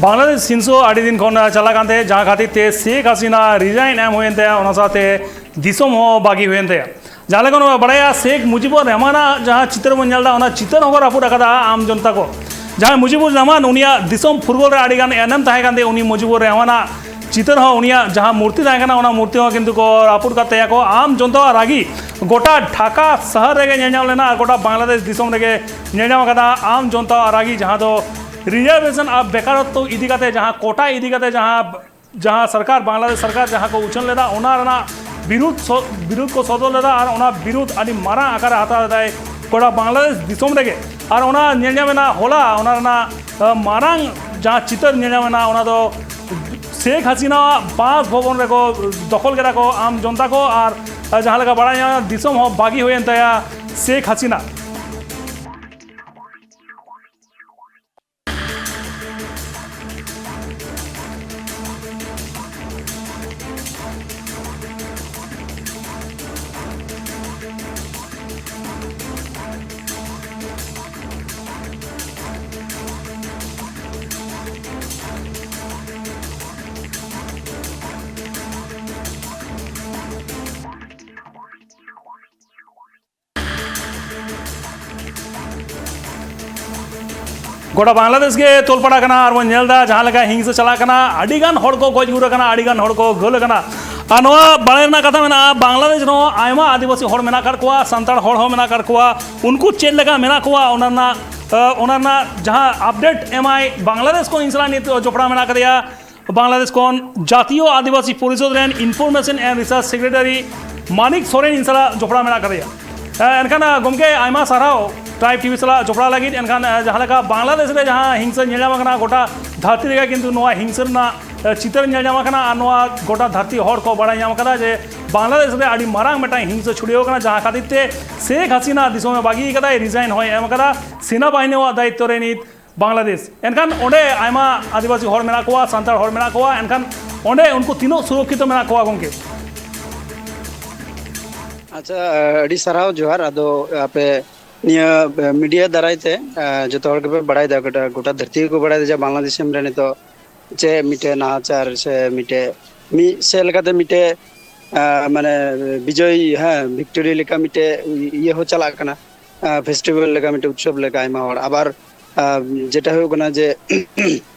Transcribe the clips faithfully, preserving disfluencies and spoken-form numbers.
ᱵᱟᱝᱞᱟᱫᱮᱥ ᱦᱤᱝᱥᱟᱹ ᱟᱹᱰᱤ ᱫᱤᱱ ᱠᱷᱚᱱ ᱪᱟᱞᱟᱜ ᱠᱟᱱ ᱛᱟᱦᱮᱸᱫ, ᱡᱟᱦᱟᱸ ᱠᱷᱟᱹᱛᱤᱨ ᱛᱮ ᱥᱮᱠ ᱦᱟᱥᱤᱱᱟ ᱨᱤᱡᱟᱭᱤᱱ ᱮᱢ ᱦᱩᱭᱮᱱ ᱛᱟᱭᱟ, ᱚᱱᱟ ᱥᱟᱶᱛᱮ ᱫᱤᱥᱚᱢ ᱦᱚᱸ ᱵᱟᱹᱜᱤ ᱦᱩᱭᱮᱱ ᱛᱟᱭᱟ᱾ ᱡᱟᱦᱟᱸ ᱞᱮᱠᱟ ᱵᱚᱱ ᱵᱟᱲᱟᱭᱟ, ᱥᱮᱠ ᱢᱩᱡᱤᱵᱩᱨ ᱨᱚᱦᱢᱟᱱᱟᱜ ᱡᱟᱦᱟᱸ ᱪᱤᱛᱟᱹᱨ ᱵᱚᱱ ᱧᱮᱞ ᱮᱫᱟ, ᱚᱱᱟ ᱪᱤᱛᱟᱹᱨ ᱦᱚᱸᱠᱚ ᱨᱟᱹᱯᱩᱫ ᱟᱠᱟᱫᱟ ᱟᱢ ᱡᱚᱱᱛᱟ ᱠᱚ᱾ ᱡᱟᱦᱟᱸᱭ ᱢᱩᱡᱤᱵᱩᱨ ᱨᱚᱦᱢᱟᱱ, ᱩᱱᱤᱭᱟᱜ ᱫᱤᱥᱚᱢ ᱯᱷᱩᱨᱜᱟᱹᱞ ᱨᱮ ᱟᱹᱰᱤ ᱜᱟᱱ ᱮᱱᱮᱢ ᱛᱟᱦᱮᱸ ᱠᱟᱱ ᱛᱟᱭᱟ᱾ ᱩᱱᱤ ᱢᱩᱡᱤᱵᱩᱨ ᱨᱚᱦᱢᱟᱱᱟᱜ ᱪᱤᱛᱟᱹᱨ ᱦᱚᱸ, ᱩᱱᱤᱭᱟᱜ ᱡᱟᱦᱟᱸ ᱢᱩᱨᱛᱤ ᱛᱟᱦᱮᱸ ᱠᱟᱱᱟ, ᱚᱱᱟ ᱢᱩᱨᱛᱤ ᱦᱚᱸ ᱠᱤᱱᱛᱩ ᱠᱚ ᱨᱟᱹᱯᱩᱫ ᱠᱟᱫ ᱛᱟᱭᱟ ᱠᱚ᱾ ᱟᱢ ᱡᱚᱱᱛᱟᱣᱟᱜ ᱨᱟᱹᱜᱤ ᱜᱚᱴᱟ ᱰᱷᱟᱠᱟ ᱥᱟᱦᱟᱨ ᱨᱮᱜᱮ ᱧᱮᱞ ᱧᱟᱢ ᱞᱮᱱᱟ ᱟᱨ ᱜᱚᱴᱟ ᱵᱟᱝᱞᱟᱫᱮᱥ ᱫᱤᱥᱚᱢ ᱨᱮᱜᱮ ᱧᱮᱞ ᱧᱟᱢ ᱟᱠᱟᱫᱟ ᱟᱢ ᱡᱚᱱᱛᱟᱣᱟᱜ ᱨᱟᱹᱜᱤ, ᱡᱟᱦᱟᱸ ᱫᱚ ᱨᱤᱡᱟᱨᱵᱷᱮᱥᱚᱱ ᱟᱨ ᱵᱮᱠᱟᱨᱚᱛᱛᱚ ᱤᱫᱤ ᱠᱟᱛᱮ, ᱡᱟᱦᱟᱸ ᱠᱳᱴᱟ ᱤᱫᱤ ᱠᱟᱛᱮ, ᱡᱟᱦᱟᱸ, ᱡᱟᱦᱟᱸ ᱥᱚᱨᱠᱟᱨ, ᱵᱟᱝᱞᱟᱫᱮᱥ ᱥᱚᱨᱠᱟᱨ ᱡᱟᱦᱟᱸ ᱠᱚ ᱩᱪᱷᱟᱹᱱ ᱞᱮᱫᱟ, ᱚᱱᱟ ᱨᱮᱱᱟᱜ ᱵᱤᱨᱩᱫᱷ ᱥᱚ-, ᱵᱤᱨᱩᱫᱷ ᱠᱚ ᱥᱚᱫᱚᱨ ᱞᱮᱫᱟ ᱟᱨ ᱚᱱᱟ ᱵᱤᱨᱩᱫᱷ ᱟᱹᱰᱤ ᱢᱟᱨᱟᱝ ᱟᱠᱟᱨ ᱮ ᱦᱟᱛᱟᱣ ᱞᱮᱫᱟᱭ ᱜᱚᱴᱟ ᱵᱟᱝᱞᱟᱫᱮᱥ ᱫᱤᱥᱚᱢ ᱨᱮᱜᱮ᱾ ᱟᱨ ᱚᱱᱟ ᱧᱮᱞ ᱧᱟᱢ ᱮᱱᱟ ᱦᱚᱞᱟ, ᱚᱱᱟ ᱨᱮᱱᱟᱜ, ᱟᱸ, ᱢᱟᱨᱟᱝ ᱡᱟᱦᱟᱸ ᱪᱤᱛᱟᱹᱨ ᱧᱮᱞ ᱧᱟᱢ ᱮᱱᱟ, ᱚᱱᱟ ᱫᱚ ᱥᱮᱠ ᱦᱟᱥᱤᱱᱟᱣᱟᱜ ᱵᱟᱥ ᱵᱷᱚᱵᱚᱱ ᱨᱮᱠᱚ ᱫᱚᱠᱷᱚᱞ ᱠᱮᱫᱟ ᱠᱚ ᱟᱢ ᱡᱚᱱᱛᱟ ᱠᱚ᱾ ᱟᱨ, ᱟᱨ ᱡᱟᱦᱟᱸ ᱞᱮᱠᱟ ᱵᱟᱲᱟᱭ ᱧᱟᱢ ᱮᱱᱟ, ᱫᱤᱥᱚᱢ ᱦᱚᱸ ᱵᱟᱹᱜᱤ ᱦᱩᱭᱮᱱ ᱛᱟᱭᱟ ᱥᱮᱠ ᱦᱟᱥᱤᱱᱟ᱾ ᱜᱚᱴᱟ ᱵᱟᱝᱞᱟᱫᱮᱥ ᱜᱮ ᱛᱚᱞᱯᱟᱲᱟ ᱠᱟᱱᱟ ᱟᱨ ᱵᱚᱱ ᱧᱮᱞ ᱮᱫᱟ ᱡᱟᱦᱟᱸ ᱞᱮᱠᱟ ᱦᱤᱝᱥᱟᱹ ᱪᱟᱞᱟᱜ ᱠᱟᱱᱟ, ᱟᱹᱰᱤ ᱜᱟᱱ ᱦᱚᱲ ᱠᱚ ᱜᱚᱡ ᱜᱩᱨ ᱟᱠᱟᱱᱟ, ᱟᱹᱰᱤ ᱜᱟᱱ ᱦᱚᱲ ᱠᱚ ᱜᱷᱟᱹᱞ ᱟᱠᱟᱱᱟ᱾ ᱟᱨ ᱱᱚᱣᱟ ᱵᱟᱲᱟᱭ ᱨᱮᱱᱟᱜ ᱠᱟᱛᱷᱟ ᱢᱮᱱᱟᱜᱼᱟ, ᱵᱟᱝᱞᱟᱫᱮᱥ ᱨᱮᱦᱚᱸ ᱟᱭᱢᱟ ᱟᱹᱫᱤᱵᱟᱹᱥᱤ ᱦᱚᱲ ᱢᱮᱱᱟᱜ ᱟᱠᱟᱫ ᱠᱚᱣᱟ, ᱥᱟᱱᱛᱟᱲ ᱦᱚᱲ ᱦᱚᱸ ᱢᱮᱱᱟᱜ ᱟᱠᱟᱫ ᱠᱚᱣᱟ᱾ ᱩᱱᱠᱩ ᱪᱮᱫ ᱞᱮᱠᱟ ᱢᱮᱱᱟᱜ ᱠᱚᱣᱟ, ᱚᱱᱟ ᱨᱮᱱᱟᱜ, ᱚᱱᱟ ᱨᱮᱱᱟᱜ ᱡᱟᱦᱟᱸ ᱟᱯᱰᱮᱴ ᱮᱢᱟᱭ, ᱵᱟᱝᱞᱟᱫᱮᱥ ᱠᱷᱚᱱ ᱤᱧ ᱥᱟᱞᱟᱜ ᱱᱤᱛ ᱡᱚᱯᱲᱟᱣ ᱢᱮᱱᱟᱜ ᱟᱠᱟᱫᱮᱭᱟ ᱵᱟᱝᱞᱟᱫᱮᱥ ᱠᱷᱚᱱ ᱡᱟᱛᱤᱭᱚ ᱟᱹᱫᱤᱵᱟᱹᱥᱤ ᱯᱚᱨᱤᱥᱚᱫᱽ ᱨᱮᱱ Information and Research Secretary Manik Soren ᱤᱧ ᱥᱟᱞᱟᱜ ᱡᱚᱯᱲᱟᱣ ᱢᱮᱱᱟᱜ ᱟᱠᱟᱫᱮᱭᱟ᱾ ᱮᱱᱠᱷᱟᱱ, ᱜᱚᱢᱠᱮ, ᱟᱭᱢᱟ ᱥᱟᱨᱦᱟᱣ Tribe TV ᱥᱟᱞᱟᱜ ᱡᱚᱯᱲᱟᱣ ᱞᱟᱹᱜᱤᱫ᱾ ᱮᱱᱠᱷᱟᱱ, ᱡᱟᱦᱟᱸ ᱞᱮᱠᱟ ᱵᱟᱝᱞᱟᱫᱮᱥ ᱨᱮ ᱡᱟᱦᱟᱸ ᱦᱤᱝᱥᱟᱹ ᱧᱮᱞ ᱧᱟᱢ ᱟᱠᱟᱱᱟ, ᱜᱚᱴᱟ ᱫᱷᱟᱹᱨᱛᱤ ᱨᱮᱜᱮ ᱠᱤᱱᱛᱩ ᱱᱚᱣᱟ ᱦᱤᱝᱥᱟᱹ ᱨᱮᱱᱟᱜ ᱪᱤᱛᱟᱹᱨ ᱧᱮᱞ ᱧᱟᱢ ᱟᱠᱟᱱᱟ᱾ ᱟᱨ ᱱᱚᱣᱟ ᱜᱚᱴᱟ ᱫᱷᱟᱹᱨᱛᱤ ᱦᱚᱲ ᱠᱚ ᱵᱟᱲᱟᱭ ᱧᱟᱢ ᱟᱠᱟᱫᱟ ᱡᱮ ᱵᱟᱝᱞᱟᱫᱮᱥ ᱨᱮ ᱟᱹᱰᱤ ᱢᱟᱨᱟᱝ ᱢᱤᱫᱴᱟᱝ ᱦᱤᱝᱥᱟᱹ ᱪᱷᱩᱲᱭᱟᱹᱣ ᱟᱠᱟᱱᱟ, ᱡᱟᱦᱟᱸ ᱠᱷᱟᱹᱛᱤᱨ ᱛᱮ ᱥᱮᱠ ᱦᱟᱥᱤᱱᱟ ᱫᱤᱥᱚᱢᱮ ᱵᱟᱹᱜᱤ ᱟᱠᱟᱫᱟᱭ, resign ᱦᱚᱸᱭ ᱮᱢ ᱟᱠᱟᱫᱟ᱾ ᱥᱮᱱᱟ ᱵᱟᱦᱤᱱᱤᱣᱟᱜ ᱫᱟᱭᱤᱛᱛᱚ ᱨᱮ ᱱᱤᱛ ᱵᱟᱝᱞᱟᱫᱮᱥ᱾ ᱮᱱᱠᱷᱟᱱ ᱚᱸᱰᱮ ᱟᱭᱢᱟ ᱟᱹᱫᱤᱵᱟᱹᱥᱤ ᱦᱚᱲ ᱢᱮᱱᱟᱜ ᱠᱚᱣᱟ, ᱥᱟᱱᱛᱟᱲ ᱦᱚᱲ ᱢᱮᱱᱟᱜ ᱠᱚᱣᱟ, ᱮᱱᱠᱷᱟᱱ ᱚᱸᱰᱮ ᱩᱱᱠᱩ ᱛᱤᱱᱟᱹᱜ ᱥᱩᱨᱚᱠᱠᱷᱤᱛᱚ ᱢᱮᱱᱟᱜ ᱠᱚᱣᱟ, ᱜᱚᱢᱠᱮ? ᱟᱪᱪᱷᱟ, ᱟᱹᱰᱤ ᱥᱟᱨᱦᱟᱣ, ᱡᱚᱦᱟᱨ᱾ ᱟᱫᱚ ᱟᱯᱮ ᱱᱤᱭᱟᱹ ᱢᱤᱰᱤᱭᱟ ᱫᱟᱨᱟᱭ ᱛᱮ ᱡᱚᱛᱚ ᱦᱚᱲ ᱜᱮᱯᱮ ᱵᱟᱲᱟᱭ ᱫᱟ, ᱜᱚᱴᱟ ᱫᱷᱟᱹᱨᱛᱤ ᱜᱮᱠᱚ ᱵᱟᱲᱟᱭ ᱫᱟ ᱡᱮ ᱵᱟᱝᱞᱟ ᱫᱤᱥᱚᱢ ᱨᱮ ᱱᱤᱛᱚᱜ ᱪᱮᱫ ᱢᱤᱫᱴᱮᱡ ᱱᱟᱦᱟᱪᱟᱨ ᱥᱮ ᱢᱤᱫᱴᱮᱡ ᱢᱤᱫ ᱥᱮᱫ ᱞᱮᱠᱟᱛᱮ ᱢᱤᱫᱴᱮᱡ ᱢᱟᱱᱮ ᱵᱤᱡᱚᱭ, ᱦᱮᱸ, ᱵᱷᱤᱠᱴᱳᱨᱤ ᱞᱮᱠᱟ ᱢᱤᱫᱴᱮᱡ ᱤᱭᱟᱹ ᱦᱚᱸ ᱪᱟᱞᱟᱜ ᱠᱟᱱᱟ, ᱯᱷᱮᱥᱴᱤᱵᱷᱮᱞ ᱞᱮᱠᱟ, ᱢᱤᱫᱴᱮᱡ ᱩᱛᱥᱚᱵ ᱞᱮᱠᱟ᱾ ᱟᱭᱢᱟ ᱦᱚᱲ ᱟᱵᱟᱨ ᱡᱮᱴᱟ ᱦᱩᱭᱩᱜ ᱠᱟᱱᱟ ᱡᱮ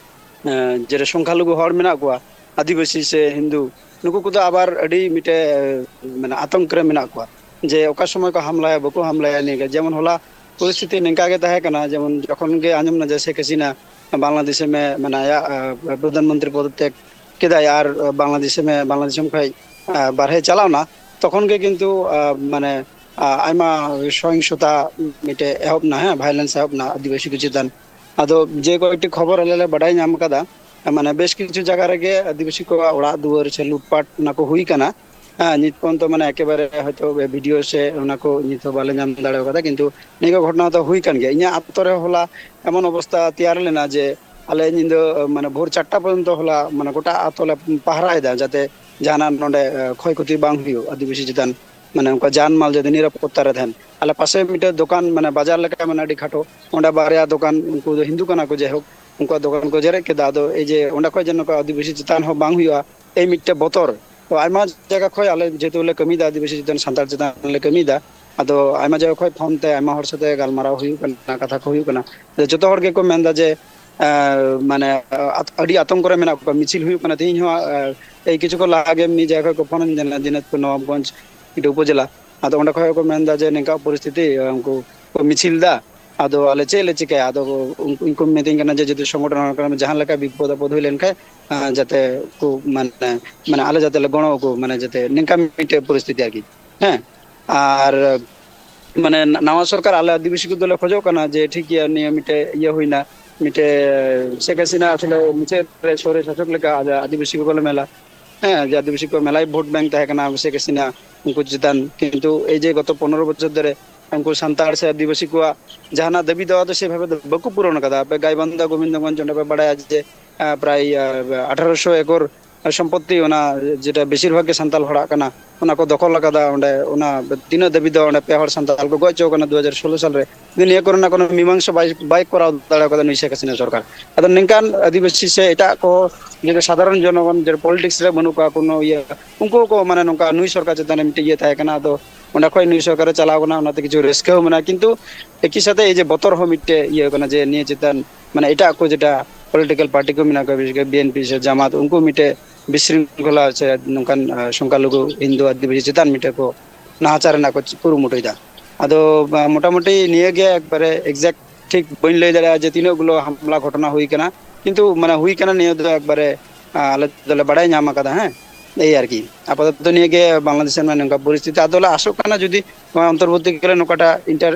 ᱡᱮᱨᱮ ᱥᱚᱝᱠᱷᱟᱞᱩᱜᱩ ᱦᱚᱲ ᱢᱮᱱᱟᱜ ᱠᱚᱣᱟ, ᱟᱹᱫᱤᱵᱟᱹᱥᱤ ᱥᱮ ᱦᱤᱱᱫᱩ, ᱱᱩᱠᱩ ᱠᱚᱫᱚ ᱟᱵᱟᱨ ᱟᱹᱰᱤ ᱢᱤᱫᱴᱮᱡ ᱢᱟᱱᱮ ᱟᱛᱚᱝᱠ ᱨᱮ ᱢᱮᱱᱟᱜ ᱠᱚᱣᱟ ᱡᱮ ᱚᱠᱟ ᱥᱚᱢᱚᱭ ᱠᱚ ᱦᱟᱢᱞᱟᱭᱟ, ᱵᱟᱠᱚ ᱦᱟᱢᱞᱟᱭᱟ᱾ ᱱᱤᱭᱟᱹ ᱜᱮ ᱡᱮᱢᱚᱱ ᱦᱚᱞᱟ ᱯᱚᱨᱤᱥᱛᱷᱤᱛᱤ ᱱᱤᱝᱠᱟ ᱜᱮ ᱛᱟᱦᱮᱸ ᱠᱟᱱᱟ, ᱡᱮᱢᱚᱱ ᱡᱚᱠᱷᱚᱱ ᱜᱮ ᱟᱸᱡᱚᱢ ᱱᱟ ᱡᱮ ᱥᱮᱠ ᱦᱟᱥᱤᱱᱟ ᱵᱟᱝᱞᱟᱫᱮᱥ ᱮ ᱢᱮ-, ᱢᱟᱱᱮ ᱟᱭᱟᱜ ᱯᱨᱚᱫᱷᱟᱱ ᱢᱚᱱᱛᱨᱤ ᱯᱚᱫᱚᱛᱛᱮᱜ ᱠᱮᱫᱟᱭ ᱟᱨ ᱵᱟᱝᱞᱟᱫᱮᱥ ᱮ ᱢᱮ-, ᱵᱟᱝᱞᱟᱫᱮᱥ ᱠᱷᱚᱱ ᱵᱟᱨᱦᱮ ᱪᱟᱞᱟᱣ ᱱᱟ, ᱛᱚᱠᱷᱚᱱ ᱜᱮ ᱠᱤᱱᱛᱩ ᱢᱟᱱᱮ ᱟᱭᱢᱟ ᱥᱚᱦᱤᱝᱥᱚᱛᱟ ᱢᱤᱫᱴᱮᱡ ᱮᱦᱚᱵ ᱱᱟ, ᱦᱮᱸ, ᱵᱷᱟᱭᱞᱮᱱᱥ ᱮᱦᱚᱵ ᱱᱟ ᱟᱹᱫᱤᱵᱟᱹᱥᱤ ᱠᱚ ᱪᱮᱛᱟᱱ᱾ ᱟᱫᱚ ᱡᱮ ᱠᱚᱭᱮᱠᱴᱤ ᱠᱷᱚᱵᱚᱨ ᱟᱞᱮ ᱞᱮ ᱵᱟᱰᱟᱭ ᱧᱟᱢ ᱠᱟᱫᱟ, ᱢᱟᱱᱮ ᱵᱮᱥ ᱠᱤᱪᱷᱩ ᱡᱟᱭᱜᱟ ᱨᱮᱜᱮ ᱟᱹᱫᱤᱵᱟᱹᱥᱤ ᱠᱚᱣᱟᱜ ᱚᱲᱟᱜ ᱫᱩᱣᱟᱹᱨ ᱥᱮ ᱞᱩᱴᱯᱟᱴ ᱚᱱᱟ ᱠᱚ ᱦᱩᱭ ᱠᱟᱱᱟ᱾ ᱦᱮᱸ, ᱱᱤᱛ ᱯᱚᱨᱡᱚᱱᱛᱚ ᱢᱟᱱᱮ ᱮᱠᱮᱵᱟᱨᱮ ᱦᱚᱭᱛᱳ ᱵᱷᱤᱰᱤᱭᱳ ᱥᱮ ᱚᱱᱟ ᱠᱚ ᱱᱤᱛ ᱦᱚᱸ ᱵᱟᱞᱮ ᱧᱟᱢ ᱫᱟᱲᱮ ᱠᱟᱫᱟ, ᱠᱤᱱᱛᱩ ᱱᱤᱭᱟᱹ ᱠᱚ ᱜᱷᱚᱴᱚᱱᱟ ᱫᱚ ᱦᱩᱭ ᱠᱟᱱ ᱜᱮᱭᱟ᱾ ᱤᱧᱟᱹᱜ ᱟᱛᱳ ᱨᱮ ᱦᱚᱞᱟ ᱮᱢᱚᱱ ᱚᱵᱚᱥᱛᱟ ᱛᱮᱭᱟᱨ ᱞᱮᱱᱟ ᱡᱮ ᱟᱞᱮ ᱧᱤᱫᱟᱹ ᱢᱟᱱᱮ ᱵᱷᱳᱨ ᱪᱟᱨᱴᱟ ᱯᱚᱨᱡᱚᱱᱛᱚ ᱦᱚᱞᱟ ᱢᱟᱱᱮ ᱜᱚᱴᱟ ᱟᱛᱳ ᱞᱮ ᱯᱟᱦᱨᱟᱭᱮᱫᱟ, ᱡᱟᱛᱮ ᱡᱟᱦᱟᱱᱟᱜ ᱱᱚᱰᱮ ᱠᱷᱚᱭ ᱠᱷᱚᱛᱤ ᱵᱟᱝ ᱦᱩᱭᱩᱜ, ᱟᱹᱫᱤᱵᱟᱹᱥᱤ ᱪᱮᱛᱟᱱ ᱢᱟᱱᱮ ᱚᱱᱠᱟ ᱡᱟᱱ ᱢᱟᱞ ᱡᱟᱛᱮ ᱱᱤᱨᱟᱯᱚᱛᱛᱟ ᱨᱮ ᱛᱟᱦᱮᱱ᱾ ᱟᱞᱮ ᱯᱟᱥᱮ ᱢᱤᱫᱴᱮᱡ ᱫᱚᱠᱟᱱ ᱢᱟᱱᱮ ᱵᱟᱡᱟᱨ ᱞᱮᱠᱟ ᱢᱟᱱᱮ ᱟᱹᱰᱤ ᱠᱷᱟᱴᱚ, ᱚᱸᱰᱮ ᱵᱟᱨᱭᱟ ᱫᱚᱠᱟᱱ, ᱩᱱᱠᱩ ᱫᱚ ᱦᱤᱱᱫᱩ ᱠᱟᱱᱟ ᱠᱚ, ᱡᱟᱭᱦᱳᱠ ᱩᱱᱠᱩᱣᱟᱜ ᱫᱚᱠᱟᱱ ᱠᱚ ᱡᱮᱨᱮᱫ ᱠᱮᱫᱟ᱾ ᱟᱫᱚ ᱮᱭ ᱡᱮ ᱚᱸᱰᱮ ᱠᱷᱚᱡ ᱡᱮ ᱱᱚᱝᱠᱟ ᱟᱹᱫᱤᱵᱟᱹᱥᱤ ᱪᱮᱛᱟᱱ ᱦᱚᱸ ᱵᱟᱝ ᱦᱩᱭᱩᱜᱼᱟ, ᱮᱭ ᱢᱤᱫᱴᱮᱡ ᱵᱚᱛᱚᱨ᱾ ᱛᱚ ᱟᱭᱢᱟ ᱡᱟᱭᱜᱟ ᱠᱷᱚᱡ ᱟᱞᱮ ᱡᱮᱦᱮᱛᱩ ᱞᱮ ᱠᱟᱹᱢᱤᱭᱮᱫᱟ, ᱟᱹᱫᱤᱵᱟᱹᱥᱤ ᱪᱮᱛᱟᱱ, ᱥᱟᱱᱛᱟᱲ ᱪᱮᱛᱟᱱ ᱞᱮ ᱠᱟᱹᱢᱤᱭᱮᱫᱟ, ᱟᱫᱚ ᱟᱭᱢᱟ ᱡᱟᱭᱜᱟ ᱠᱷᱚᱡ ᱯᱷᱳᱱ ᱛᱮ ᱟᱭᱢᱟ ᱦᱚᱲ ᱥᱟᱛᱮ ᱜᱟᱞᱢᱟᱨᱟᱣ ᱦᱩᱭᱩᱜ ᱠᱟᱱᱟ, ᱠᱟᱛᱷᱟ ᱠᱚ ᱦᱩᱭᱩᱜ ᱠᱟᱱᱟ᱾ ᱟᱫᱚ ᱡᱚᱛᱚ ᱦᱚᱲ ᱜᱮᱠᱚ ᱢᱮᱱᱫᱟ ᱡᱮ ᱢᱟᱱᱮ ᱟᱹᱰᱤ ᱟᱛᱚᱝᱠ ᱨᱮ ᱢᱮᱱᱟᱜ ᱠᱚᱣᱟ, ᱢᱤᱪᱷᱤᱞ ᱦᱩᱭᱩᱜ ᱠᱟᱱᱟ᱾ ᱛᱮᱦᱮᱧ ᱦᱚᱸ ᱮᱭ ᱠᱤᱪᱷᱩ ᱠᱷᱚᱱ ᱞᱟᱦᱟ ᱜᱮ ᱢᱤᱫ ᱡᱟᱭᱜᱟ ᱠᱷᱚᱡ ᱠᱚ ᱯᱷᱳᱱ ᱟᱹᱧ ᱠᱟᱱᱟ, ᱫᱤᱱᱟᱡᱽᱯᱩᱨ ᱱᱚᱵᱟᱵᱜᱚᱸᱡᱽ ᱢᱤᱫᱴᱮᱡ ᱩᱯᱚᱡᱮᱞᱟ᱾ ᱟᱫᱚ ᱚᱸᱰᱮ ᱠᱷᱚᱡ ᱠᱚ ᱢᱮᱱᱫᱟ ᱡᱮ ᱱᱤᱝᱠᱟ ᱯᱚᱨᱤᱥᱛᱷᱤᱛᱤ, ᱩᱱᱠᱩ ᱠᱚ ᱢᱤᱪᱷᱤᱞ ᱫᱟ, ᱟᱫᱚ ᱟᱞᱮ ᱪᱮᱫ ᱞᱮ ᱪᱤᱠᱟᱹᱭᱟ? ᱟᱫᱚ ᱩᱱᱠᱩ ᱠᱚ ᱢᱤᱛᱟᱹᱧ ᱠᱟᱱᱟ ᱡᱮ ᱡᱩᱫᱤ ᱥᱚᱝᱜᱚᱴᱷᱚᱱ ᱦᱚᱲ ᱠᱟᱱᱟ ᱯᱮ, ᱡᱟᱦᱟᱸ ᱞᱮᱠᱟ ᱵᱤᱯᱚᱫ ᱟᱯᱚᱫ ᱦᱩᱭ ᱞᱮᱱᱠᱷᱟᱡ ᱡᱟᱛᱮ ᱠᱚ ᱢᱟᱱᱮ, ᱢᱟᱱᱮ ᱟᱞᱮ ᱡᱟᱛᱮ ᱞᱮ ᱜᱚᱲᱚ ᱟᱠᱚ, ᱢᱟᱱᱮ ᱡᱟᱛᱮ ᱱᱤᱝᱠᱟ ᱢᱤᱫᱴᱮᱡ ᱯᱚᱨᱤᱥᱛᱷᱤᱛᱤ ᱟᱨᱠᱤ᱾ ᱦᱮᱸ, ᱟᱨ ᱢᱟᱱᱮ ᱱᱟᱣᱟ ᱥᱚᱨᱠᱟᱨ ᱟᱞᱮ ᱟᱹᱫᱤᱵᱟᱹᱥᱤ ᱠᱚᱫᱚᱞᱮ ᱠᱷᱚᱡᱚᱜ ᱠᱟᱱᱟ ᱡᱮ ᱴᱷᱤᱠ ᱜᱮᱭᱟ, ᱱᱤᱭᱟᱹ ᱢᱤᱫᱴᱮᱡ ᱤᱭᱟᱹ ᱦᱩᱭᱱᱟ, ᱢᱤᱫᱴᱮᱡ ᱥᱮᱠ ᱦᱟᱥᱤᱱᱟ ᱟᱥᱚᱞᱮ ᱢᱩᱪᱟᱹᱫ ᱨᱮ ᱥᱚᱨᱮ ᱥᱟᱥᱚᱠ ᱞᱮᱠᱟ ᱟᱞᱮ ᱟᱹᱫᱤᱵᱟᱹᱥᱤ ᱠᱚ ᱵᱚᱞᱮ ᱢᱮᱞᱟ, ᱦᱮᱸ, ᱡᱮ ᱟᱹᱫᱤᱵᱟᱹᱥᱤ ᱠᱚ ᱢᱮᱞᱟᱭ ᱵᱷᱳᱴ ᱵᱮᱝᱠ ᱛᱟᱦᱮᱸ ᱠᱟᱱᱟ ᱥᱮᱠ ᱦᱟᱥᱤᱱᱟ ᱩᱱᱠᱩ ᱪᱮᱛᱟᱱ, ᱠᱤᱱᱛᱩ ᱮᱭ ᱡᱮ ᱜᱚᱛᱚ ᱯᱚᱱᱨᱚ ᱵᱚᱪᱷᱚᱨ ᱫᱷᱚᱨᱮ ᱩᱱᱠᱩ ᱥᱟᱱᱛᱟᱲ ᱥᱮ ᱟᱹᱫᱤᱵᱟᱹᱥᱤ ᱠᱚᱣᱟᱜ ᱡᱟᱦᱟᱱᱟᱜ ᱫᱟᱹᱵᱤ ᱫᱟᱣᱟ ᱫᱚ ᱥᱮᱵᱷᱟᱵᱮ ᱫᱚ ᱵᱟᱠᱚ ᱯᱩᱨᱚᱱ ᱠᱟᱫᱟ᱾ ᱟᱯᱮ ᱜᱟᱭᱵᱟᱱᱫᱟ ᱜᱳᱵᱤᱱᱫᱚᱜᱚᱸᱡᱽ ᱚᱸᱰᱮ ᱯᱮ ᱵᱟᱲᱟᱭᱟ ᱡᱮ ᱯᱨᱟᱭ ᱟᱴᱷᱟᱨᱚᱥᱚ ᱮᱠᱚᱨ ᱥᱚᱢᱯᱚᱛᱛᱤ, ᱚᱱᱟ ᱡᱮᱴᱟ ᱵᱮᱥᱤᱨ ᱵᱷᱟᱜᱽ ᱜᱮ ᱥᱟᱱᱛᱟᱲ ᱦᱚᱲᱟᱜ ᱠᱟᱱᱟ, ᱚᱱᱟ ᱠᱚ ᱫᱚᱠᱷᱚᱞ ᱟᱠᱟᱫᱟ᱾ ᱚᱸᱰᱮ ᱚᱱᱟ ᱛᱤᱱᱟᱹᱜ ᱫᱷᱟᱹᱵᱤᱡ ᱫᱚ ᱚᱸᱰᱮ ᱯᱮ ᱦᱚᱲ ᱥᱟᱱᱛᱟᱲ ᱠᱚ ᱜᱚᱡ ᱦᱚᱪᱚ ᱟᱠᱟᱱᱟ ᱫᱩ ᱦᱟᱡᱟᱨ ᱥᱳᱞᱳ ᱥᱟᱞ ᱨᱮ, ᱠᱤᱱᱛᱩ ᱱᱤᱭᱟᱹ ᱠᱚᱨᱮᱱᱟᱜ ᱠᱳᱱᱳ ᱢᱤᱢᱟᱝᱥᱟ ᱵᱟᱭ, ᱵᱟᱭ ᱠᱚᱨᱟᱣ ᱫᱟᱲᱮ ᱠᱟᱫᱟ ᱱᱩᱭ ᱥᱮᱠ ᱦᱟᱥᱤᱱᱟ ᱥᱚᱨᱠᱟᱨ᱾ ᱟᱫᱚ ᱱᱤᱝᱠᱟᱱ ᱟᱹᱫᱤᱵᱟᱹᱥᱤ ᱥᱮ ᱮᱴᱟᱜ ᱠᱚ, ᱡᱮ ᱥᱟᱫᱷᱟᱨᱚᱱ ᱡᱚᱱᱚᱜᱚᱱ, ᱡᱮ ᱯᱚᱞᱤᱴᱤᱠᱥ ᱨᱮ ᱵᱟᱹᱱᱩᱜ ᱠᱚᱣᱟ ᱠᱳᱱᱳ ᱤᱭᱟᱹ, ᱩᱱᱠᱩ ᱠᱚ ᱢᱟᱱᱮ ᱱᱚᱝᱠᱟ ᱱᱩᱭ ᱥᱚᱨᱠᱟᱨ ᱪᱮᱛᱟᱱ ᱨᱮ ᱢᱤᱫᱴᱮᱡ ᱤᱭᱟᱹ ᱛᱟᱦᱮᱸ ᱠᱟᱱᱟ᱾ ᱟᱫᱚ ᱚᱸᱰᱮ ᱠᱷᱚᱡ ᱱᱩᱭ ᱥᱚᱨᱠᱟᱨ ᱮ ᱪᱟᱞᱟᱣ ᱠᱟᱱᱟ, ᱚᱱᱟᱛᱮ ᱠᱤᱪᱷᱩ ᱨᱟᱹᱥᱠᱟᱹ ᱦᱚᱸ ᱢᱮᱱᱟᱜᱼᱟ, ᱠᱤᱱᱛᱩ ᱮᱠᱤ ᱥᱟᱛᱷᱮ ᱮᱭ ᱡᱮ ᱵᱚᱛᱚᱨ ᱦᱚᱸ ᱢᱤᱫᱴᱮᱡ ᱤᱭᱟᱹ ᱠᱟᱱᱟ ᱡᱮ ᱱᱤᱭᱟᱹ ᱪᱮᱛᱟᱱ ᱢᱟᱱᱮ ᱮᱴᱟᱜ ᱠᱚ ᱡᱮᱴᱟ ᱯᱚᱞᱤᱴᱤᱠᱟᱞ ᱯᱟᱨᱴᱤ ᱠᱚ ᱢᱮᱱᱟᱜ ᱠᱚᱣᱟ, ᱵᱤᱥᱮᱥ ᱠᱚᱨᱮ ᱵᱤ ᱮᱱ ᱯᱤ ᱥᱮ ᱡᱟᱢᱟᱛ, ᱩᱱᱠᱩ ᱢᱤᱫᱴᱮᱡ ᱵᱤᱥᱨᱤᱝᱠᱷᱚᱞᱟ ᱥᱮ ᱱᱚᱝᱠᱟᱱ, ᱟᱸ, ᱥᱚᱝᱠᱷᱟᱞᱩᱜᱩ ᱦᱤᱱᱫᱩ ᱟᱹᱫᱤᱵᱟᱹᱥᱤ ᱪᱮᱛᱟᱱ ᱢᱤᱫᱴᱮᱡ ᱠᱚ ᱱᱟᱦᱟᱪᱟᱨ ᱨᱮᱱᱟᱜ ᱠᱚ ᱠᱩᱨᱩᱢᱩᱴᱩᱭᱮᱫᱟ᱾ ᱟᱫᱚ, ᱟᱸ, ᱢᱚᱴᱟᱢᱩᱴᱤ ᱱᱤᱭᱟᱹ ᱜᱮ ᱮᱠᱵᱟᱨᱮ ᱮᱠᱡᱮᱠᱴ ᱴᱷᱤᱠ ᱵᱟᱹᱧ ᱞᱟᱹᱭ ᱫᱟᱲᱮᱭᱟᱜᱼᱟ ᱡᱮ ᱛᱤᱱᱟᱹᱜ ᱜᱩᱞᱳ ᱦᱟᱢᱞᱟ ᱜᱷᱚᱴᱚᱱᱟ ᱦᱩᱭ ᱠᱟᱱᱟ, ᱠᱤᱱᱛᱩ ᱢᱟᱱᱮ ᱦᱩᱭ ᱠᱟᱱᱟ ᱱᱤᱭᱟᱹ ᱫᱚ ᱮᱠᱵᱟᱨᱮ, ᱟᱸ, ᱟᱞᱮ ᱫᱚᱞᱮ ᱵᱟᱲᱟᱭ ᱧᱟᱢ ᱟᱠᱟᱫᱟ᱾ ᱦᱮᱸ, ᱮᱭ ᱟᱨᱠᱤ ᱟᱯᱟᱛᱚᱛᱚ ᱱᱤᱭᱟᱹ ᱜᱮ ᱵᱟᱝᱞᱟᱫᱮᱥ ᱨᱮᱱᱟᱜ ᱱᱚᱝᱠᱟ ᱯᱚᱨᱤᱥᱛᱷᱤᱛᱤ᱾ ᱟᱫᱚᱞᱮ ᱟᱥᱚᱜ ᱠᱟᱱᱟ ᱡᱩᱫᱤ ᱱᱚᱣᱟ ᱚᱱᱛᱚᱨᱵᱚᱨᱛᱤ ᱠᱟᱞᱮ ᱱᱚᱝᱠᱟᱴᱟᱜ ᱤᱱᱴᱟᱨ,